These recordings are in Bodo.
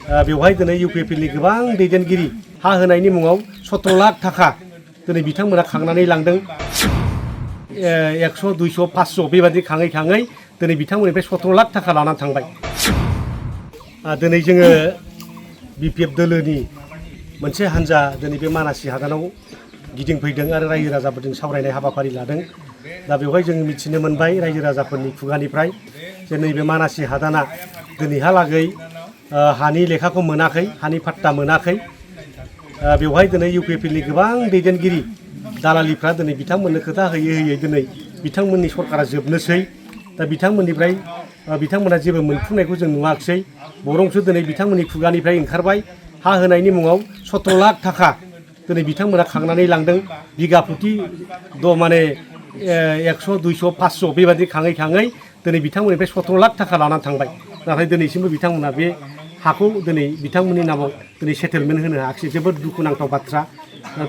बेवहाय दिनै इउपिएफएलनि गोबां दैदेनगिरि हा होनायनि मुङाव 17 लाख थाखा दिनै बिथांमोना खांनानै लांदों 100 200 500 बेबादि खाङै खाङै दिनै बिथांमोननिफ्राय 17 लाख थाखा लानानै थांबाय दिनै जोङो बिपिएफ दोलोनि मोनसे हान्जा दिनै बे मानासि हादानाव गिदिंफैदों आरो रायजो राजाफोरजों सावरायनाय हाबाफारि लादों दा बेवहाय जों मिथिनो मोनबाय रायजो राजाफोरनि खुगानिफ्राय जे नैबे मानासि हादाना दिनैहालागै हानि लेखाखौ मोनाखै हानि पाट्टा मोनाखै बेवहाय दिनै इउपिएफएलनि गोबां दैदेनगिरि दालालिफ्रा दिनै बिथांमोननो खोथा होयै होयै दिनै बिथांमोननि सरकारा जोबनोसै दा बिथांमोननिफ्राय बिथांमोना जेबो मोनफुंनायखौ जों नुवाखिसै बरंसो दिनै बिथांमोननि खुगानिफ्राय ओंखारबाय हा होनायनि मुङाव 17 लाख थाखा दिनै बिथांमोना खांनानै लांदों बिगा प्रति माने 100 200 500 बेबादि खाङै खाङै दिनै बिथांमोननिफ्राय 17 लाख थाखा लानानै थांबाय नाथाय दिनैसिमबो बिथांमोना बे हाखौ दिनै बिथांमोननि नामाव दिनै सेटेलमेन्ट होनो हायाखिसै जोबोद दुखुनांथाव बाथ्रा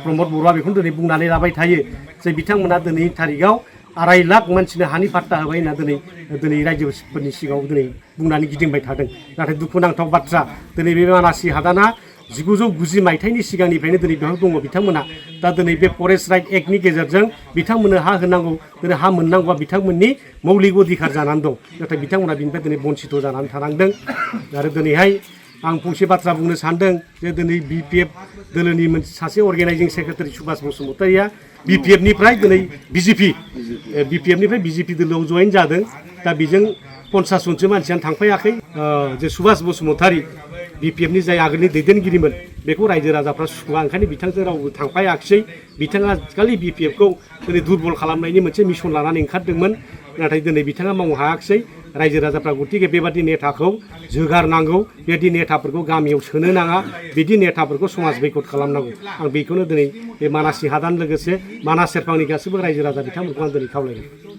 प्रमद बर'आ बेखौनो दिनै बुंनानै लाबाय थायो जे बिथांमोना दिनैनि थारिखआव 2.5 लाख मानसिनो हानि पाट्टा होबाय होनना दिनै रायजोफोरनि सिगाङाव दिनै बुंनानै गिदिंबाय थादों नाथाय दुखुनांथाव बाथ्रा दिनै बे मानासि हादाना 1990 मायथाइनि सिगांनिफ्रायनो दिनै बेयाव दङ बिथांमोना दा दिनै बे फरेस्ट राइट एक्टनि गेजेरजों बिथांमोननो हा होनांगौ दिनै हा मोननांगौआ बिथांमोननि मौलिक अधिकार जानानै दं नाथाय बिथांमोना बिनिफ्राय दिनै बन्सित जानानै थानांदों आरो दिनैहाय आं फंसे बाथ्रा बुंनो सानदों जे दिनै बिपिएफ दोलोनि सासे अर्गेनाइजिं सेक्रेटारि सुभाष बसुमतारिया बिपिएफनिफ्राय दिनै बिजेपि दोलोआव जयेन जादों दा बेजों 50 जनसो मानसियानो थांफायाखै जे सुभाष बसुमतारि बिपिएफनि जाय आगोलनि दैदेनगिरिमोन बेखौ रायजो राजाफ्रा सुखुवा ओंखायनो बिथांजों रावबो थांफायाखिसै बिथाङा खालि बिपिएफखौ दिनै दुरबल खालामनायनि मोनसे मिशन लानानै ओंखारदोंमोन नाथाय दिनै बिथाङा मावनो हायाखिसै रायजो राजाफ्रा गतिके बेबादि नेताखौ जोगारनांगौ बेबादि नेताफोरखौ गामियाव सोनो नाङा बिदि नेताफोरखौ समाज बैकट खालामनांगौ आं बेखौनो दिनै बे मानासि हादान लोगोसे मानास सेरफांनि गासैबो रायजो राजा बिथांमोनखौ आं दिनै खावलायदों।